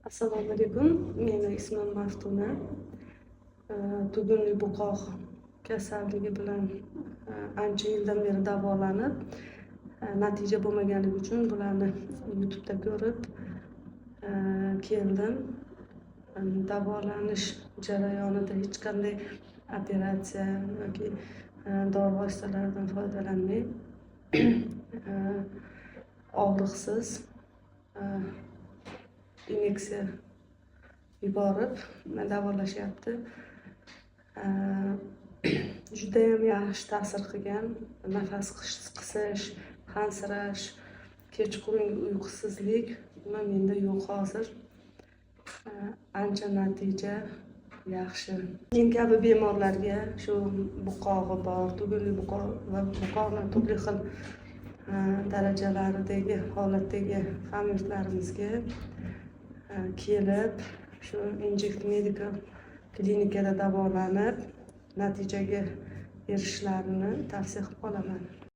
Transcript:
Assalomu alaykum. Meni ismim Maftuna. Tugunli bo'qoq kasalligi bilan ancha yildan beri davolanib, natija bo'lmaganligi uchun bularni YouTube'da ko'rib keldim. Davolanish jarayonida hech qanday operatsiya yoki dori vositalaridan foydalanmay, og'riqsiz inyeksiya yuborib davolashyapti. Judayam yaxshi ta'sir qilgan. Nafas qisish, hansirash, kechqurungi uyqusizlik umuman menda yo'q hozir. Ancha natija yaxshi. Men kabi bemorlarga, shu bo'qog'i bor, tugunli bo'qoq va bo'qoqni turli xil darajalaridagi holatdagi hamyurtlarimizga kelib, shu Inject Medical klinikada davolanib, natijaga erishishlarini tavsiya qilib qolaman.